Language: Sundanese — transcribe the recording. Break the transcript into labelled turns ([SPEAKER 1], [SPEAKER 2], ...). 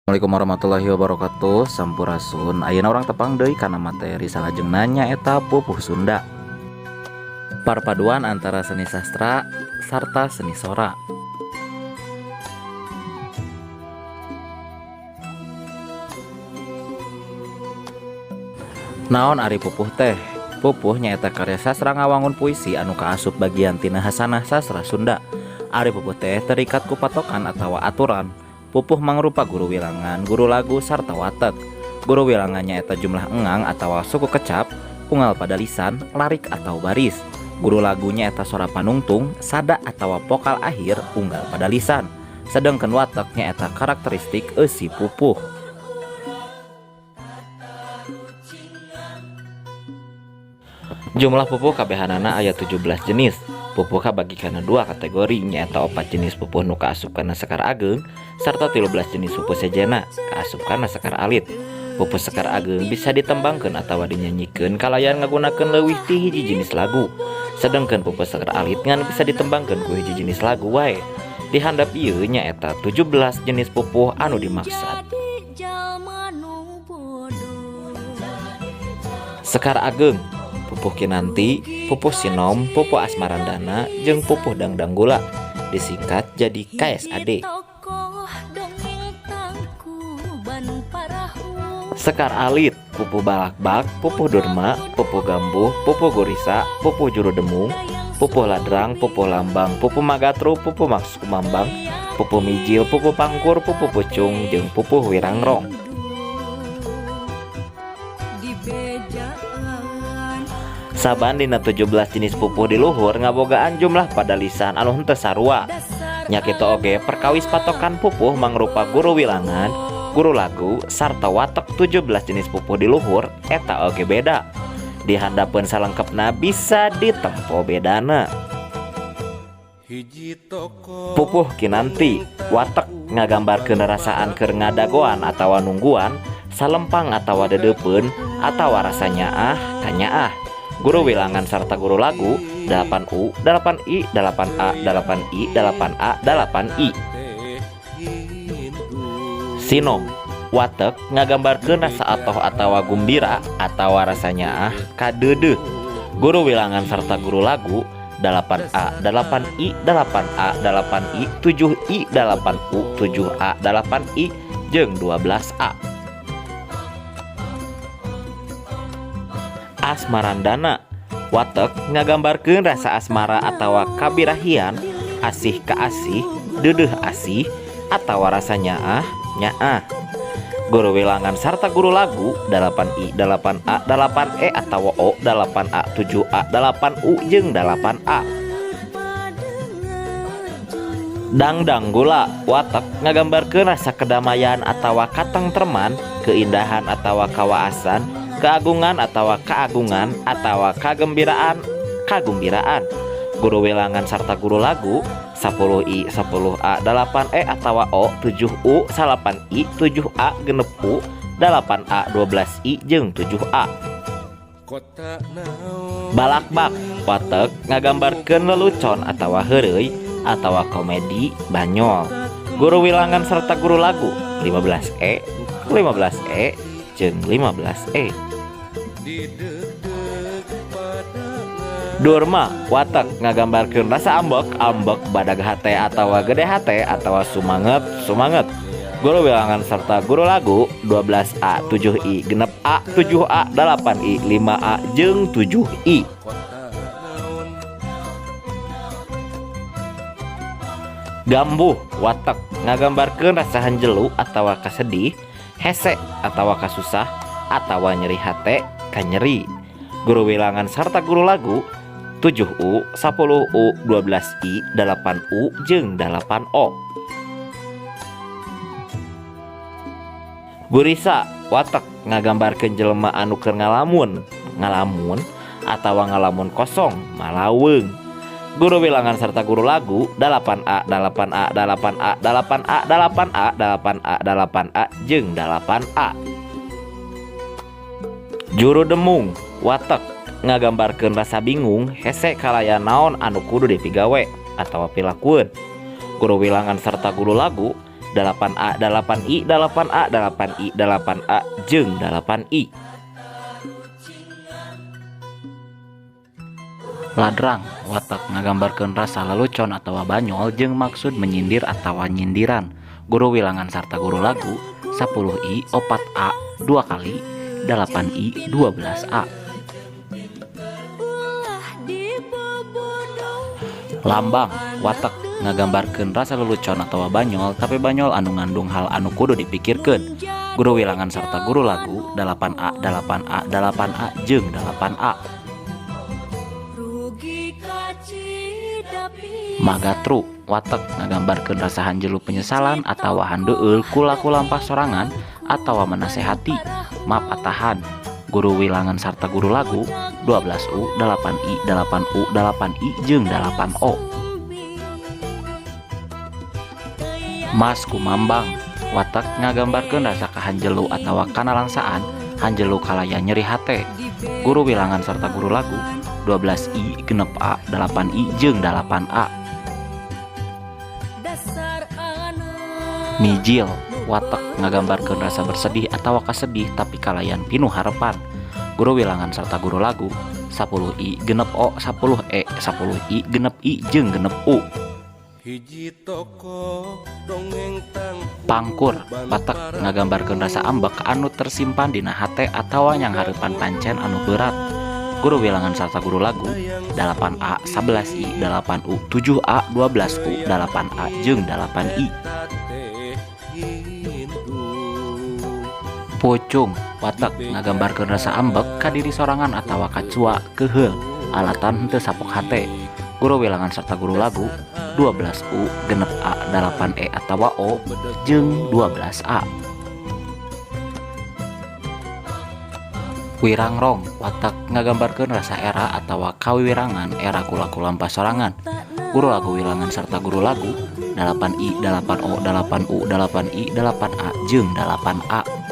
[SPEAKER 1] Assalamualaikum warahmatullahi wabarakatuh. Sampurasun. Ayeuna urang tepang deui kana materi salajengna, nyaeta pupuh Sunda, perpaduan antara seni sastra sarta seni sora. Naon ari pupuh teh? Pupuh nyaeta karya sastra ngawangun puisi anu kaasup bagian tina hasanah sastra Sunda. Ari pupuh teh terikat ku patokan atawa aturan. Pupuh mangrupa guru wilangan, guru lagu, sarta watek. Guru wilangan nyaeta jumlah engang atawa suku kecap, unggal padalisan, larik atau baris. Guru lagu nyaeta sora panungtung, sada atawa vokal akhir unggal padalisan. Sedangkan watek nyaeta karakteristik eusi pupuh. Jumlah pupuh kabehanana aya 17 jenis. Pupuh kabagi kana dua kategori, nyaeta 4 jenis pupuh nu kaasup kana sekar ageng sarta 13 jenis pupuh sejenna kaasup kana sekar alit. Pupuh sekar ageng bisa ditembangkeun atawa dinyanyikeun kalayan ngagunakeun leuwih ti hiji jenis lagu. Sedengkeun pupuh sekar alit ngan bisa ditembangkeun ku hiji jenis lagu wae. Di handap ieu nyaeta 17 jenis pupuh anu dimaksud. Sekar ageng, pupuh Kinanti, pupuh Sinom, pupuh Asmarandana, jeung pupuh Dangdanggula, disingkat jadi KSAD. Sekar alit, pupuh Balakbak, pupuh Durma, pupuh Gambuh, pupuh Gurisa, pupuh Juru Demung, pupuh Ladrang, pupuh Lambang, pupuh Magatru, pupuh Maskumambang, pupuh Mijil, pupuh Pangkur, pupuh Pucung, jeung pupuh Wirangrong. Saban dina 17 jenis pupuh di luhur ngabogaan jumlah padalisan anu henteu sarua. Nya kitu oge perkawis patokan pupuh mangrupa guru wilangan, guru lagu, sarta watek 17 jenis pupuh di luhur eta oge beda. Di handapeun salengkepna bisa ditempo bedana. Pupuh Kinanti, watek ngagambarkeun rasaan keur ngadagoan atawa nungguan, salempang atawa dedeupeun, atawa rasa nyaah kanyaah. Guru wilangan sarta guru lagu 8U, 8I, 8A, 8I, 8A, 8I. Sinom, watek ngagambarkeun rasa atoh atawa gumbira atawa rasa nyaah kadeudeuh. Guru wilangan sarta guru lagu 8A, 8I, 8A, 8I, 7I, 8U, 7A, 8I, jeung 12A. Asmarandana, watek ngagambarkeun rasa asmara atawa kabirahian, asih ka asih, deudeuh asih, atawa rasa nyaah nyaah. Guru wilangan sarta guru lagu 8I, 8A, 8E atawa O, 8A, 7A, 8U, jeung 8A. Dangdanggula, watek ngagambarkeun rasa kedamaian atawa katengtreman, keindahan atawa kawaasan, keagungan atawa keagungan, atawa kagembiraan, kagumbiraan. Guru wilangan sarta guru lagu 10I, 10A, 8E atawa O, 7U, 9I, 7A, 6U, 8A, 12I, jeung 7A. Balakbak, watek ngagambarkeun lelucon atawa heureuy atawa komedi banyol. Guru wilangan serta guru lagu 15E, 15E, jeung 15E. Durma, watek ngagambarkeun rasa ambek, ambek badag hate atawa gede hate atawa sumanget, sumanget. Guru wilangan serta guru lagu 12A, 7I, 6A, 7A, 8I, 5A, jeung 7I. Gambuh, watek ngagambarkeun rasa hanjelu atawa kasedih, hese atawa kasusah, atawa nyeri hate kanyeri. Guru wilangan sarta guru lagu 7U, 10U, 12I, 8U, jeung 8O. Gurisa, watek ngagambarkeun jelema anu keur ngalamun, ngalamun atawa ngalamun kosong, malaweung. Guru wilangan serta guru lagu 8A, 8A, 8A, 8A, 8A, 8A, 8A, jeung 8A. Juru demung, watek ngagambarkeun rasa bingung, hese kalayan naon anu kudu dipigawe atawa pilakueun. Guru wilangan serta guru lagu 8A 8I 8A 8I 8A jeung 8I. Ladrang watak ngagambarkeun rasa lelucon atawa banyol jeung maksud menyindir atawa nyindiran. Guru wilangan sarta guru lagu 10I 4A 2 kali 8I 12A. Lambang watak ngagambarkeun rasa lelucon atawa banyol tapi banyol anu ngandung hal anu kudu dipikirkeun. Guru wilangan sarta guru lagu 8A 8A 8A jeung 8A. Magatru watak ngagambarkeun rasa hanjelu penyesalan atawa handeueul ku laku lampah sorangan atawa menasehati mapatahan. Guru wilangan sarta guru lagu 12U 8I 8U 8I jeung 8O. Mas kumambang watak ngagambarkeun rasa kahanjelu atawa kanalangsaan hanjelu kalaya nyeri hate. Guru wilangan sarta guru lagu 12I 6A 8I jeung 8A. Mijil watak ngagambarkeun rasa bersedih atawa kasedih tapi kalayan pinuh harepan. Guru wilangan sarta guru lagu 10I 6O 10E 10I 6I jeung 6U. Pangkur watak ngagambarkeun rasa ambek anu tersimpan dina hate atawa nyanghareupan pancen anu berat. Guru wilangan sarta guru lagu 8A 11I 8U 7A 12U 8A jeung 8I. Pocung watak ngagambarkeun rasa ambek ka diri sorangan atawa kacua keheul alatan henteu sapok hate. Guru wilangan sarta guru lagu 12U 6A 8E atawa O jeung 12A. Wirangrong watak ngagambarkeun rasa era atawa kawiwirangan era kulaku lampah sorangan. Guru lagu wilangan sarta guru lagu 8I 8O 8U 8I 8A jeung 8A.